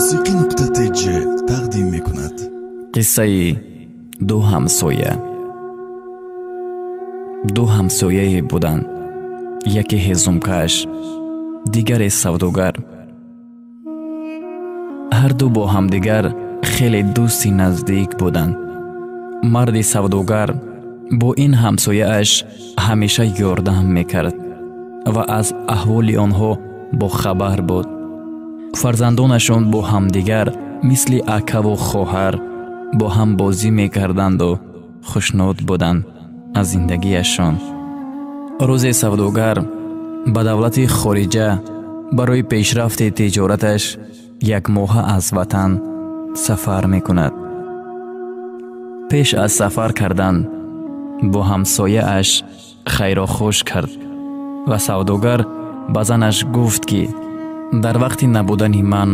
Мусиқӣ нуқта тж тақдим мекунад. Қиссаи ду ҳамсоя. Ду ҳамсояе буданд, яке ҳезумкаш, дигаре савдогар. Ҳарду бо ҳамдигар хеле дӯсти наздик буданд. Марди савдогар бо ин ҳамсояаш ҳамеша ёрдам мекард ва аз аҳволи онҳо бохабар буд. Фарзандонашон бо ҳамдигар мисли акаву хоҳар бо ҳам бозӣ мекарданду хушнуд буданд аз зиндагиашон. Рӯзе савдогар ба давлати хориҷа барои пешрафти тиҷораташ як моҳа аз ватан сафар мекунад. Пеш аз сафар кардан бо ҳамсояаш хайрохуш кард ва савдогар ба занаш гуфт, ки дар вақти набудани ман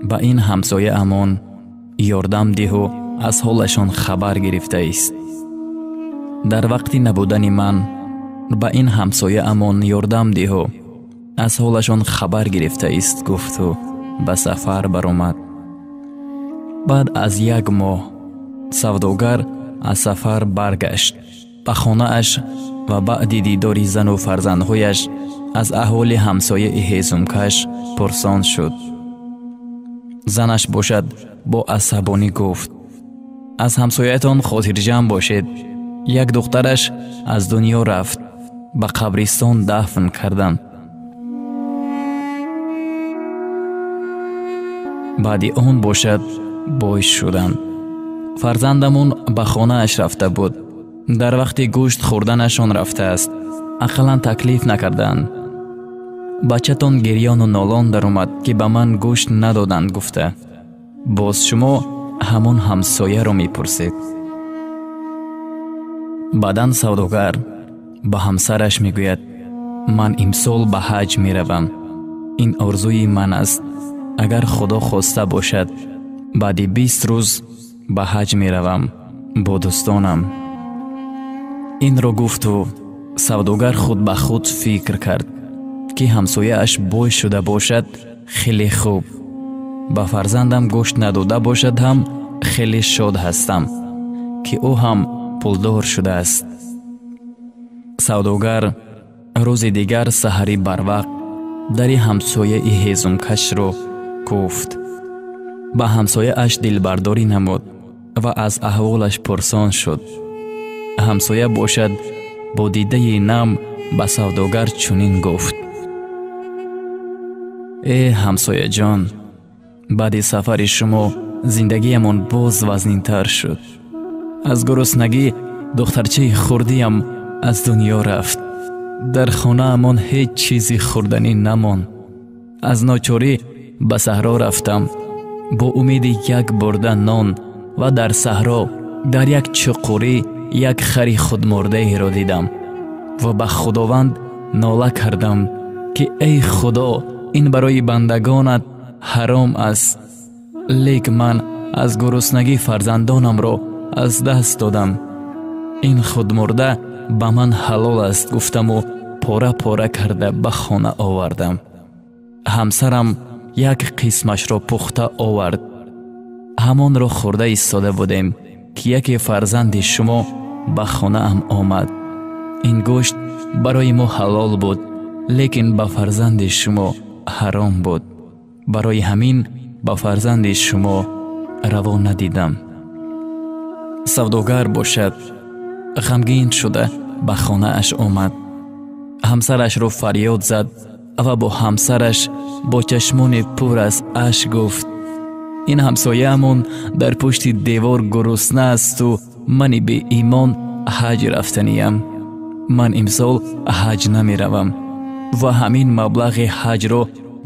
ба ин ҳамсояамон ёрдам диҳу аз ҳолашон хабар гирифтаист. Дар вақти набудани ман ба ин ҳамсояамон ёрдам диҳу аз ҳолашон хабар гирифтаист, гуфту ба сафар баромад. Баъд аз як моҳ савдогар аз сафар баргашт ба хонааш ва баъди дидори зану фарзандҳояш аз аҳволи ҳамсояи ҳезумкаш пурсон шуд. Занаш бошад бо асабонӣ гуфт: аз ҳамсояатон хотирҷамъ бошед, як духтараш аз дунё рафт, ба қабристон дафн карданд. Баъди он бошад бой шуданд. Фарзандамон ба хонааш рафта буд. Дар вақти гӯшт хӯрданашон рафтааст, ақаллан таклиф накарданд. Бачатон гирёну нолон даромад, ки ба ман гӯшт надоданд, гуфта. Боз шумо ҳамон ҳамсояро мепурсед. Баъдан савдогар ба ҳамсараш мегӯяд: ман имсол ба ҳаҷ меравам. Ин орзуи ман аст. Агар Худо хоста бошад, баъди 20 рӯз ба ҳаҷ меравам бо дӯстонам. Инро гуфту савдогар худ ба худ фикр кард, ки ҳамсояаш бой шуда бошад хеле хуб, ба фарзандам гӯшт надода бошад ҳам хеле шод ҳастам, ки ӯ ҳам пулдор шудааст. Савдогар рӯзи дигар саҳари барвақт дари ҳамсояи ҳезумкашро куфт. Ба ҳамсояаш дилбардорӣ намуд ва аз аҳволаш пурсон шуд. Ҳамсоя бошад бо дидаи нам ба савдогар чунин гуфт: э ҳамсояҷон, баъди сафари шумо зиндагиямон боз вазнинтар шуд. Аз гуруснагӣ духтарчаи хурдиям аз дунё рафт. Дар хонаамон ҳеҷ чизи хӯрданӣ намонд. Аз ночорӣ ба саҳро рафтам бо умеди як бурда нон ва дар саҳро дар як чуқурӣ як хари худмурдаеро дидам ва ба Худованд нола кардам, ки эй Худо, ин барои бандагонат ҳаром аст, лек ман аз гуруснагӣ фарзандонамро аз даст додам. Ин худмурда ба ман ҳалол аст, гуфтаму пора-пора карда ба хона овардам. Ҳамсарам як қисмашро пухта овард. Ҳамонро хӯрда истода будем, ки яке фарзанди шумо ба хонаам омад. Ин гӯшт барои мо ҳалол буд, лекин ба фарзанди шумо ҳаром буд. Барои ҳамин ба фарзанди шумо раво надидам. Савдогар бошад ғамгин шуда ба хонааш омад. Ҳамсарашро фарёд зад ва бо ҳамсараш бо чашмони пур аз ашк гуфт: ин ҳамсояамон дар пушти девор гурусна асту мани беимон ҳаҷ рафтаниям. Ман имсол ҳаҷ намеравам ва ҳамин маблағи ҳаҷро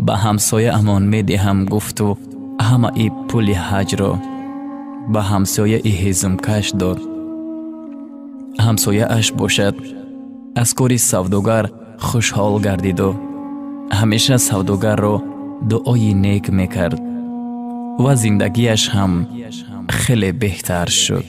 ба ҳамсояамон медиҳам, гуфту ҳамаи пули ҳаҷро ба ҳамсояи ҳезумкаш дод. Ҳамсояаш бошад аз кори савдогар хушҳол гардиду ҳамеша савдогарро дуои нек мекард ва зиндагиаш ҳам хеле беҳтар шуд.